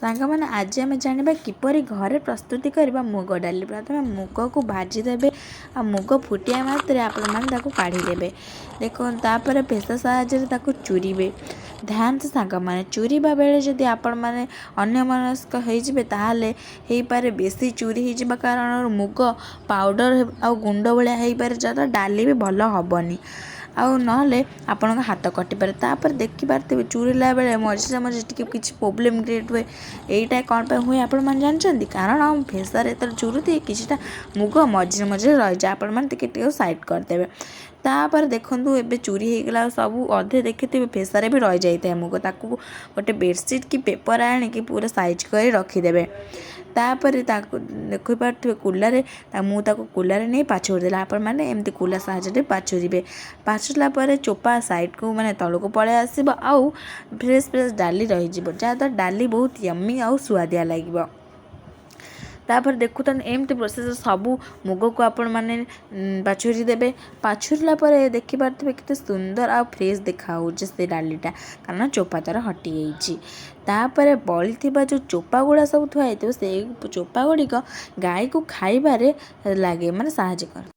ସାଙ୍ଗମାନେ, ଆଜି ଆମେ ଜାଣିବା କିପରି ଘରେ ପ୍ରସ୍ତୁତି କରିବା ମୁଗ ଡାଲି। ପ୍ରଥମେ ମୁଗକୁ ଭାଜିଦେବେ ଆଉ ମୁଗ ଫୁଟିବା ମାତ୍ରେ ଆପଣମାନେ ତାକୁ କାଢ଼ିଦେବେ। ଦେଖନ୍ତୁ, ତାପରେ ପେସା ସାହାଯ୍ୟରେ ତାକୁ ଚୁରିବେ। ଧ୍ୟାନ ସେ ସାଙ୍ଗମାନେ, ଚୁରିବା ବେଳେ ଯଦି ଆପଣମାନେ ଅନ୍ୟମନସ୍କ ହେଇଯିବେ, ତାହେଲେ ହେଇପାରେ ବେଶୀ ଚୁରି ହେଇଯିବା କାରଣରୁ ମୁଗ ପାଉଡ଼ର ଆଉ ଗୁଣ୍ଡ ଭଳିଆ ହେଇପାରେ, ଯାହାଦ୍ୱାରା ଡାଲି ବି ଭଲ ହେବନି, ଆଉ ନହେଲେ ଆପଣଙ୍କ ହାତ କଟିପାରେ। ତାପରେ ଦେଖିପାରୁଥିବେ, ଚୁରିଲା ବେଳେ ମଝିରେ ମଝିରେ ଟିକେ କିଛି ପ୍ରୋବ୍ଲେମ୍ କ୍ରିଏଟ୍ ହୁଏ। ଏଇଟା କ'ଣ ପାଇଁ ହୁଏ ଆପଣମାନେ ଜାଣିଛନ୍ତି? କାରଣ ଫେସାରେ ଯେତେବେଳେ ଚୁରୁଥିବେ, କିଛିଟା ମୁଗ ମଝିରେ ମଝିରେ ରହିଯାଏ। ଆପଣମାନେ ଟିକେ ଟିକେ ସାଇଡ଼୍ କରିଦେବେ। ତାପରେ ଦେଖନ୍ତୁ, ଏବେ ଚୁରି ହେଇଗଲା ଆଉ ସବୁ ଅଧେ ଦେଖିଥିବେ ଫେସାରେ ବି ରହିଯାଇଥାଏ ମୁଗ। ତାକୁ ଗୋଟେ ବେଡ଼ସିଟ୍ କି ପେପର୍ ଆଣିକି ପୁରା ସାଇଜ୍ କରି ରଖିଦେବେ। ତାପରେ ତାକୁ ଦେଖିପାରୁଥିବେ କୁଲାରେ, ମୁଁ ତାକୁ କୁଲାରେ ନେଇ ପାଛୁରି ଦେଲି। ଆପଣମାନେ ଏମିତି କୁଲା ସାହାଯ୍ୟରେ ପାଛୁରିବେ। ପାଛୁରିଲା ପରେ ଚୋପା ସାଇଡ଼୍କୁ, ମାନେ ତଳକୁ ପଳେଇ ଆସିବ ଆଉ ଫ୍ରେଶ୍ ଫ୍ରେଶ୍ ଡାଲି ରହିଯିବ, ଯାହାଦ୍ୱାରା ଡାଲି ବହୁତ ୟମି ଆଉ ସୁଆଦିଆ ଲାଗିବ। ତାପରେ ଦେଖୁଥାନ୍ତୁ, ଏମିତି ପ୍ରୋସେସ୍ ସବୁ ମୁଗକୁ ଆପଣମାନେ ପାଛୁରି ଦେବେ। ପାଛୁରିଲା ପରେ ଦେଖିପାରୁଥିବେ କେତେ ସୁନ୍ଦର ଆଉ ଫ୍ରେଶ୍ ଦେଖାହେଉଛି ସେ ଡାଲିଟା, କାରଣ ଚୋପା ତା'ର ହଟିଯାଇଛି। ତାପରେ ବଳିଥିବା ଯେଉଁ ଚୋପା ଗୁଡ଼ା ସବୁ ଥୁଆ ହେଇଥିବ, ସେଇ ଚୋପା ଗୁଡ଼ିକ ଗାଈକୁ ଖାଇବାରେ ଲାଗେ, ମାନେ ସାହାଯ୍ୟ କରେ।